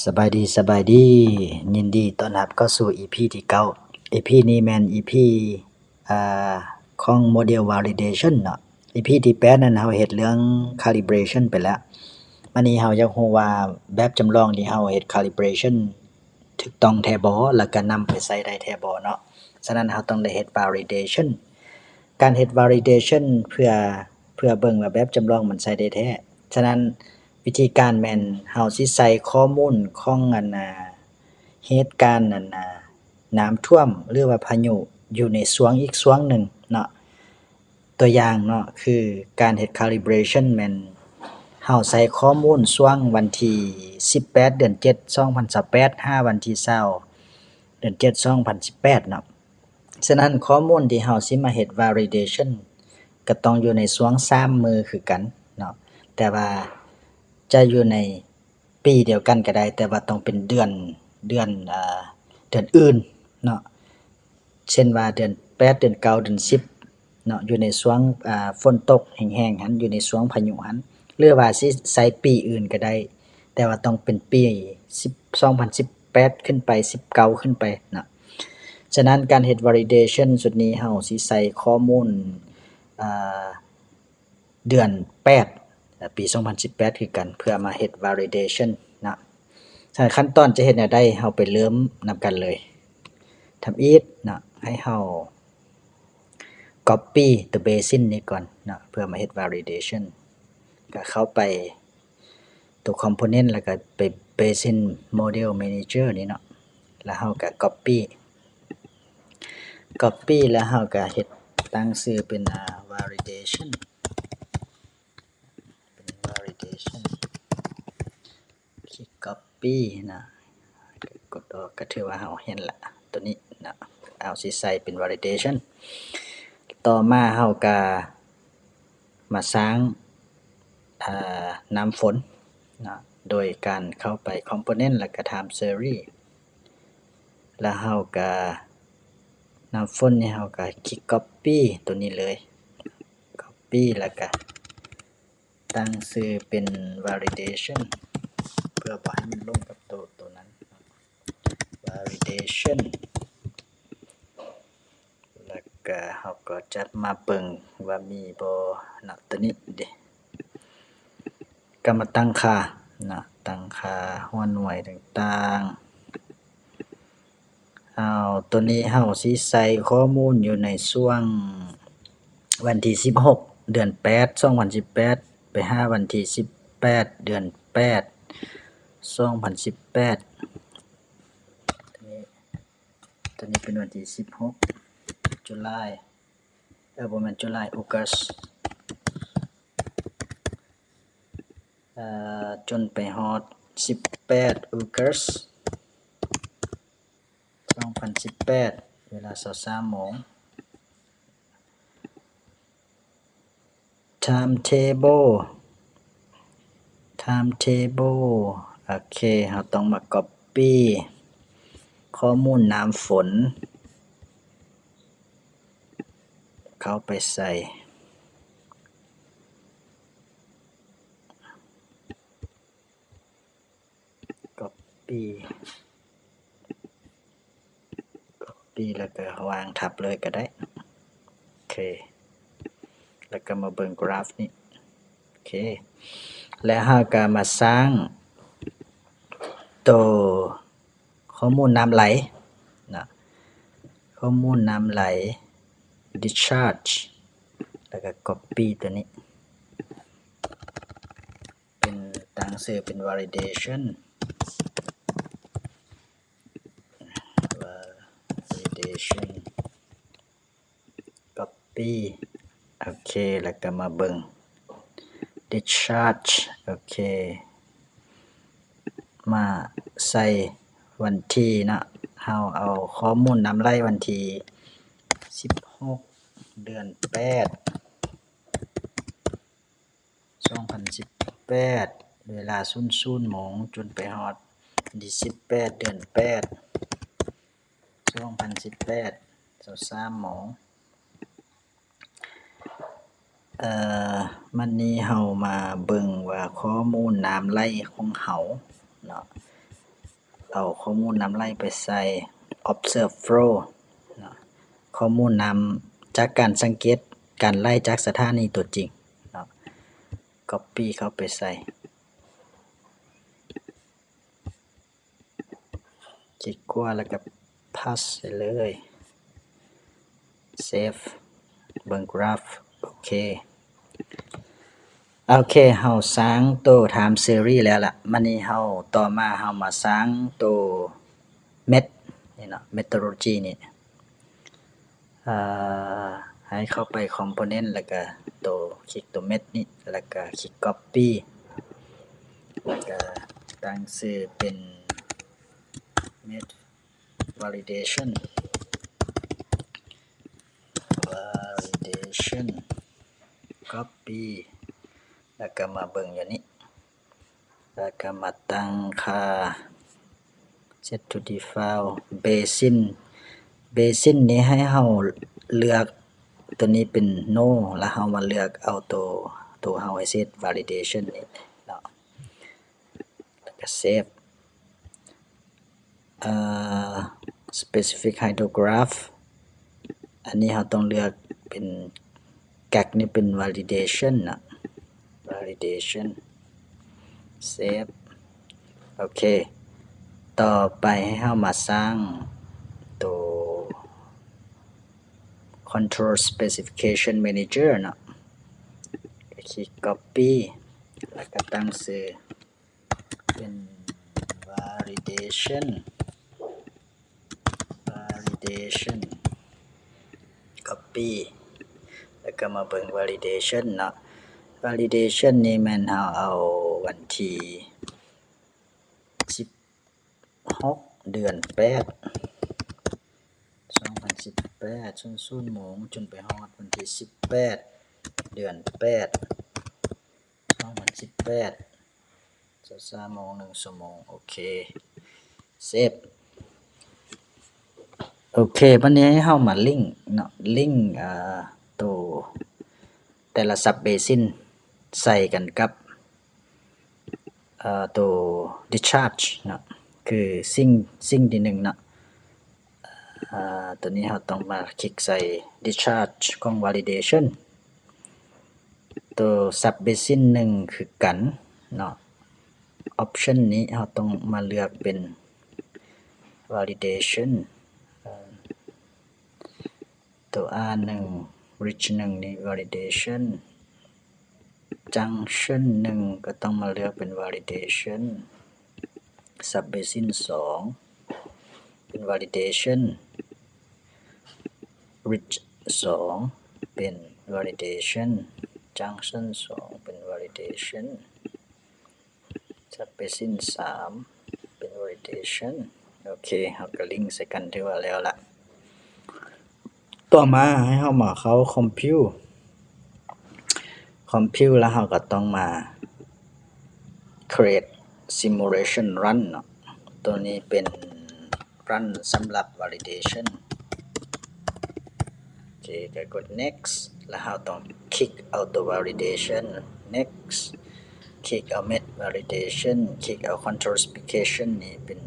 ສະບາຍດີ, ສະບາຍດີ. ຍິນດີຕ້ອນຮັບເຂົ້າສູ່ ອີພີ ທີເກົ້າ. ອີພີ ນີ້ແມ່ນ ອີພີ ອ່າ ຂອງ Model Validation ເນາະ. ອີພີ ທີແປດນັ້ນເຮົາເຮັດເລື່ອງ Calibration ໄປແລ້ວ. ບາດນີ້ເຮົາຢາກຮູ້ວ່າແບບຈຳລອງທີ່ເຮົາເຮັດ Calibration ຖືກຕ້ອງແທ້ບໍ່ ແລ້ວກໍນຳໄປໃຊ້ໄດ້ແທ້ບໍ່ເນາະ. ສະນັ້ນເຮົາຕ້ອງໄດ້ເຮັດ Validation. ການເຮັດ Validation ເພື່ອ ເພື່ອເບິ່ງວ່າແບບຈຳລອງມັນໃຊ້ໄດ້ແທ້. ສະນັ້ນວິທີການແມ່ນເຮົາຊິໃສ່ຂໍ້ມູນຂອງອັນນ່າ ເຫດການອັນນ່າ ນ້ຳຖ້ວມ ຫຼືວ່າພາຍຸຢູ່ໃນຊ່ວງອີກຊ່ວງໜຶ່ງເນາະ. ຕົວຢ່າງເນາະ ຄືການເຮັດ Calibration ແມ່ນເຮົາໃສ່ຂໍ້ມູນຊ່ວງວັນທີສິບແປດ ເດືອນເຈັດ ສອງພັນຊາວແປດ ຫາວັນທີຊາວ ເດືອນເຈັດ ສອງພັນສິບແປດເນາະ. ສະນັ້ນຂໍ້ມູນທີ່ເຮົາຊິມາເຮັດ Validation ກໍຕ້ອງຢູ່ໃນຊ່ວງສາມມື້ຄືກັນເນາະ, ແຕ່ວ່າຈະຢູ່ໃນປີດຽວກັນກໍໄດ້ ແຕ່ວ່າຕ້ອງເປັນເດືອນ ເດືອນ ເດືອນອື່ນເນາະ. ເຊັ່ນວ່າເດືອນແປດ ເດືອນເກົ້າ ເດືອນສິບເນາະ ຢູ່ໃນຊ່ວງ ອ່າ ຝົນຕົກແຮງໆຫັ້ນ ຢູ່ໃນຊ່ວງພາຍຸຫັ້ນ ຫຼືວ່າຊິໃສ່ປີອື່ນກໍໄດ້ ແຕ່ວ່າຕ້ອງເປັນປີສິບ ສອງພັນສິບແປດຂຶ້ນໄປ ສິບເກົ້າຂຶ້ນໄປເນາະ. ສະນັ້ນການເຮັດ Validation ຊຸດນີ້ເຮົາຊິໃສ່ຂໍ້ມູນ ອ່າ ເດືອນແປດ ປີສອງພັນສິບແປດຄືກັນ ເພື່ອມາເຮັດ Validation ເນາະ. ສະນັ້ນຂັ້ນຕອນຈະເຮັດແນວໃດ ເຮົາໄປເລີ່ມນຳກັນເລີຍ. ທຳອິດເນາະ ໃຫ້ເຮົາ Copy ຕົວ Basin ນີ້ກ່ອນເນາະ ເພື່ອມາເຮັດ Validation. ກໍເຂົ້າໄປຕົວ Component ແລ້ວກໍໄປ Basin Model Manager ນີ້ເນາະ ແລ້ວເຮົາກໍ Copy Copy ແລ້ວເຮົາກໍເຮັດຕັ້ງຊື່ເປັນ ອ່າ Validation ເປັນ Validation ຄລິກ Copy ນະ ກົດອອກ ກໍຖືວ່າເຮົາເຫັນລະ ຕົວນີ້ນະ ເຮົາຊິໃສ່ເປັນ Validation. ຕໍ່ມາເຮົາກໍມາສ້າງ ອ່າ ນ້ຳຝົນນະ ໂດຍການເຂົ້າໄປ Component ແລ້ວກໍ Time Series ແລ້ວເຮົາກໍ ນ້ຳຝົນນີ້ເຮົາກໍຄລິກ Copy ຕົວນີ້ເລີຍ Copy ແລ້ວກໍ ຕັ້ງຊື່ເປັນ Validation ເພື່ອບໍ່ໃຫ້ມັນລົງກັບໂຕ ໂຕນັ້ນ Validation ແລ້ວກະເຮົາກໍຈະມາເບິ່ງວ່າມີບໍ່ເນາະ ໂຕນີ້ເດ ກໍມາຕັ້ງຄ່າເນາະ ຕັ້ງຄ່າຫົວໜ່ວຍຕ່າງໆ. ເອົາ ຕົວນີ້ເຮົາຊິໃສ່ຂໍ້ມູນຢູ່ໃນຊ່ວງວັນທີສິບຫົກ ເດືອນແປດ ສອງພັນສິບແປດ ໄປຫາວັນທີສິບແປດ ເດືອນແປດ ສອງພັນສິບແປດ. ຕົວນີ້ ຕົວນີ້ເປັນວັນທີສິບຫົກ July ເອີ ບໍ່ແມ່ນ July August ເອີ ຈົນໄປຮອດສິບແປດ August ສອງພັນສິບແປດ ເວລາຊາວສາມໂມງ. Timetable Timetable ໂອເຄ ເຮົາຕ້ອງມາ Copy ຂໍ້ມູນນ້ຳຝົນເຂົ້າໄປໃສ່ Copy Copy ແລ້ວກໍວາງທັບເລີຍກໍໄດ້. ໂອເຄ ແລ້ວກໍມາເບິ່ງກຣາຟນີ້. ໂອເຄ ແລ້ວເຮົາກໍມາສ້າງໂຕຂໍ້ມູນນ້ຳໄຫຼນະ ຂໍ້ມູນນ້ຳໄຫຼ discharge ແລ້ວກໍ Copy ຕົວນີ້ ເປັນ ຕັ້ງຊື່ເປັນ Validation Validation Copy ໂອເຄ ແລ້ວກໍມາເບິ່ງ Discharge ໂອເຄ ມາໃສ່ວັນທີເນາະ ເຮົາເອົາຂໍ້ມູນນ້ຳໄຫຼວັນທີສິບຫົກ ເດືອນແປດ ສອງພັນສິບແປດ ເວລາສູນສູນໂມງ ຈົນໄປຮອດວັນທີສິບແປດ ເດືອນແປດ ສອງພັນສິບແປດ ຊາວສາມໂມງ. ເອີ ບັດນີ້ເຮົາມາເບິ່ງວ່າຂໍ້ມູນນ້ຳໄຫຼຂອງເຮົາເນາະ ເອົາຂໍ້ມູນນຳໄຫຼໄປໃສ່ observed flow ເນາະ, ຂໍ້ມູນນຳຈາກການສັງເກດການໄຫຼຈາກສະຖານີຕົວຈິງເນາະ, copy ເຂົ້າໄປໃສ່. ຄລິກຂວາແລ້ວກໍ paste ໃສ່ເລີຍ. Save ເບິ່ງ graph. ໂອເຄ ໂອເຄ ເຮົາສ້າງໂຕ time series ແລ້ວລະ. ມານີ້ເຮົາ ຕໍ່ມາເຮົາມາສ້າງໂຕ meth ນີ້ເນາະ, methodology ນີ້. ເອີ ໃຫ້ເຂົ້າໄປ component ແລ້ວກະໂຕ ຄລິກໂຕ meth ນີ້ ແລ້ວກະຄລິກ copy ແລ້ວກະຕັ້ງຊື່ເປັນ meth validation validation copy ແລ້ວກະມາເບິ່ງຢູ່ນີ້. ແລ້ວກໍມາຕັ້ງຄ່າ set to default basin. Basin ນີ້ໃຫ້ເຮົາເລືອກຕົວນີ້ເປັນ no ແລ້ວເຮົາມາເລືອກເອົາຕົວ ຕົວເຮົາເຮັດ validation ນີ້ເນາະ, ແລ້ວກໍ save. ເອີ specific hydrograph ອັນນີ້ເຮົາຕ້ອງເລືອກເປັນ gag ນີ້ເປັນ validation ນະ validation save. ໂອເຄ ຕໍ່ໄປໃຫ້ເຮົາມາສ້າງໂຕ control specification manager ເນາະ, ຄລິກ copy ແລ້ວກໍຕັ້ງຊື່ ເປັນ validation validation copy ແລ້ວກໍມາເບິ່ງ validation ເນາະ. Validation ນີ້ແມ່ນເຮົາເອົາວັນທີສິບຫົກ ເດືອນແປດ ສອງພັນສິບແປດ ສູນສູນໂມງ ຈົນໄປຮອດວັນທີສິບແປດ ເດືອນແປດ ສອງພັນສິບແປດ ຊາວສາມໂມງ ໜຶ່ງຊົ່ວໂມງ. ໂອເຄ save. ໂອເຄ ບັດນີ້ໃຫ້ເຮົາມາ link ເນາະ, link ເອີ ໂຕແຕ່ລະ sub basin ໃສ່ກັນກັບ ເອີ ໂຕ discharge ເນາະ, ຄື sink sink ທີໜຶ່ງເນາະ. ອາ ຕົວນີ້ເຮົາຕ້ອງມາຄລິກໃສ່ discharge ຂອງ validation ຕົວ sub basin ໜຶ່ງຄືກັນເນາະ. option ນີ້ເຮົາຕ້ອງມາເລືອກເປັນ validation ຕົວ R ໜຶ່ງ ridge ໜຶ່ງນີ້ validation junction ໜຶ່ງ ກໍຕ້ອງມາເລືອກເປັນ validation sub basin ສອງ ເປັນ validation ridge ສອງ ເປັນ validation junction ສອງ ເປັນ validation sub basin ສາມ ເປັນ validation. ໂອເຄ ເຮົາກໍ link ໃສ່ກັນ ຖືວ່າແລ້ວລະ. ຕໍ່ມາໃຫ້ເຮົາມາເຂົ້າ compute compute ແລ້ວເຮົາກໍຕ້ອງມາ create simulation run ເນາະ. ຕົວນີ້ເປັນ run ສຳລັບ validation. ໂອເຄ ກໍກົດ next ແລ້ວເຮົາຕ້ອງຄລິກເອົາຕົວ validation, next ຄລິກເອົາ meth validation, ຄລິກເອົາ control specification ນີ້ເປັນ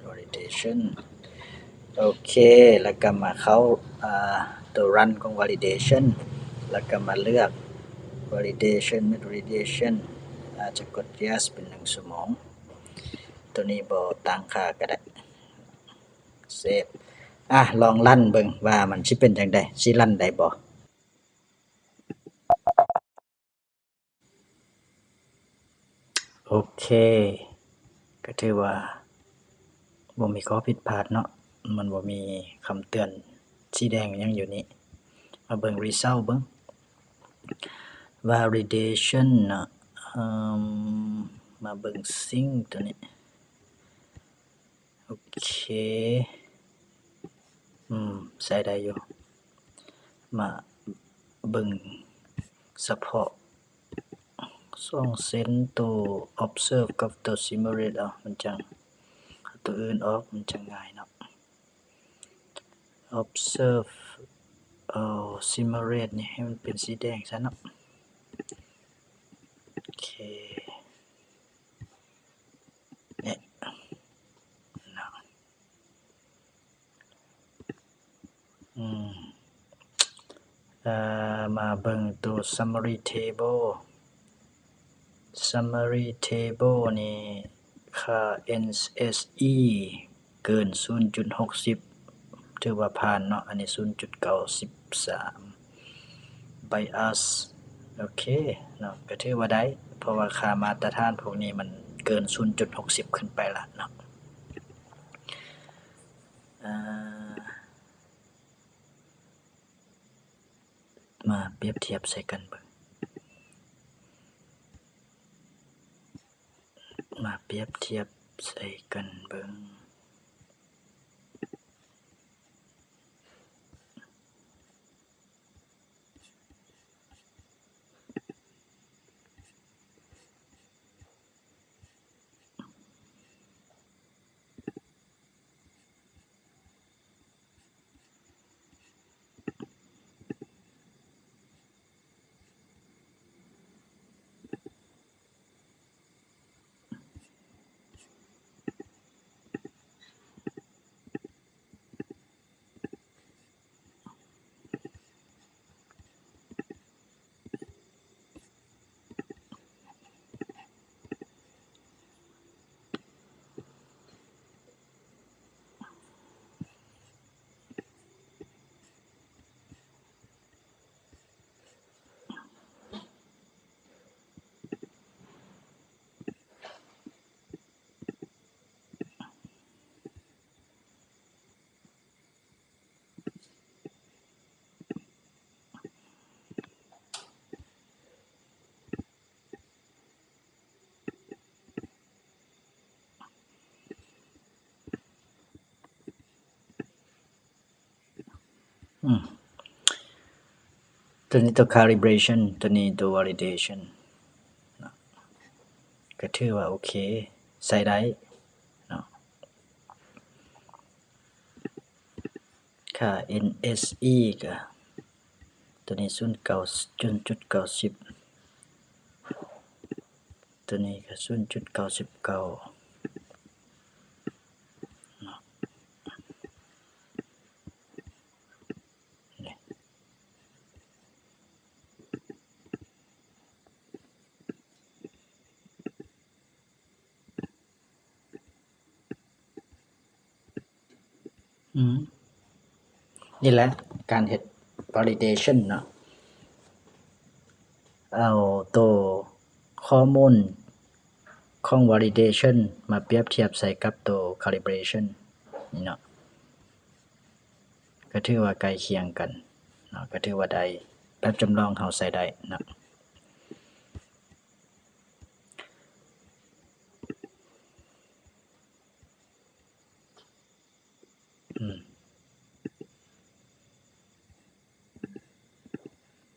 validation. ໂອເຄ ແລ້ວກໍມາເຂົ້າ ອາ ຕົວ run ຂອງ validation ແລ້ວກໍມາເລືອກ validation meth validation ອາດຈະກົດ yes ເປັນໜຶ່ງຊົ່ວໂມງ. ຕົວນີ້ບໍ່ຕັ້ງຄ່າກໍໄດ້. save. ອາ ລອງຣັນເບິ່ງວ່າມັນຊິເປັນຈັ່ງໃດ, ຊິຣັນໄດ້ບໍ່? ໂອເຄ ກໍຖືວ່າບໍ່ມີຂໍ້ຜິດພາດເນາະ, ມັນບໍ່ມີຄຳເຕືອນສີແດງຫຍັງຢູ່ນີ້. ມາເບິ່ງ result ເບິ່ງ validation ເນາະ. ເອີ ມາເບິ່ງ sink ຕົວນີ້. ໂອເຄ ອືມ ໃຊ້ໄດ້ຢູ່. ມາເບິ່ງສະເພາະສອງເສັ້ນ ໂຕ observed ກັບໂຕ simulate ເອົາ ມັນຈັ່ງ ເອົາໂຕອື່ນອອກ ມັນຈັ່ງງ່າຍເນາະ. observed ເອົາ simulate ນີ້ໃຫ້ມັນເປັນສີແດງຊະເນາະ. ໂອເຄ ນີ້ ເອີ ມາເບິ່ງໂຕ summary table. Summary table ນີ້ ຄ່າ ເອັນເອສອີ ເກີນສູນຈຸດຫົກສິບ ຖືວ່າຜ່ານເນາະ, ອັນນີ້ສູນຈຸດເກົ້າສິບສາມ. Bias ໂອເຄເນາະ ກໍຖືວ່າໄດ້ ເພາະວ່າຄ່າມາດຕະຖານພວກນີ້ມັນເກີນສູນຈຸດຫົກສິບຂຶ້ນໄປລະເນາະ. ເອີ ມາປຽບທຽບໃສ່ກັນເບິ່ງ ມາປຽບທຽບໃສ່ກັນເບິ່ງ. ອືມ ຕົວນີ້ຕົວ calibration ຕົວນີ້ຕົວ validation ເນາະ ກໍຖືວ່າໂອເຄ ໃຊ້ໄດ້ເນາະ. ຄ່າ ເອັນເອສອີ ກໍຕົວນີ້ສູນເກົ້າ ສູນຈຸດເກົ້າສິບ ຕົວນີ້ກໍສູນຈຸດເກົ້າສິບເກົ້າເນາະ. ອືມ ນີ້ແຫຼະການເຮັດ validation ເນາະ ເອົາໂຕຂໍ້ມູນຂອງ validation ມາປຽບທຽບໃສ່ກັບໂຕ calibration ນີ້ເນາະ ກໍຖືວ່າໃກ້ຄຽງກັນເນາະ ກໍຖືວ່າໄດ້ ແບບຈຳລອງເຮົາໃຊ້ໄດ້ເນາະ. ອືມ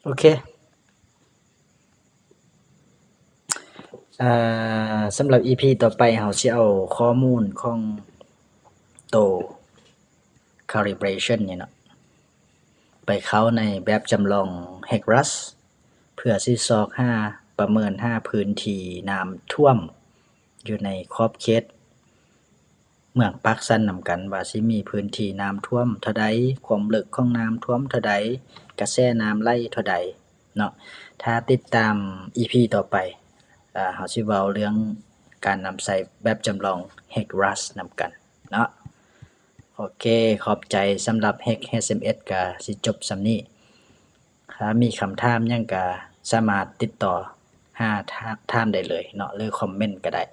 ໂອເຄ ເອີ ສຳລັບ ອີ ພີ ຕໍ່ໄປ ເຮົາຊິເອົາຂໍ້ມູນຂອງໂຕ calibration ນີ້ເນາະ ໄປເຂົ້າໃນແບບຈຳລອງ HEC-RAS ເພື່ອຊິຊອກຫາ ປະເມີນຫາພື້ນທີ່ນ້ຳຖ້ວມຢູ່ໃນຂອບເຂດເມືອງປາກຊັນນຳກັນ ວ່າຊິມີພື້ນທີ່ນ້ຳຖ້ວມເທົ່າໃດ, ຄວາມເລິກຂອງນ້ຳຖ້ວມເທົ່າໃດ, ກະແສນ້ຳໄຫຼເທົ່າໃດເນາະ. ຖ້າຕິດຕາມ ອີ ພີ ຕໍ່ໄປ ເຮົາຊິເວົ້າເລື່ອງການນຳໃຊ້ແບບຈຳລອງ HEC-RAS ນຳກັນເນາະ. ໂອເຄ ຂອບໃຈ. ສຳລັບ HEC ເອັດ ກໍຊິຈົບສ່ຳນີ້. ຖ້າມີຄຳຖາມຫຍັງກໍສາມາດຕິດຕໍ່ຫາ ຖາມໄດ້ເລີຍເນາະ ຫຼືຄອມເມັນກໍໄດ້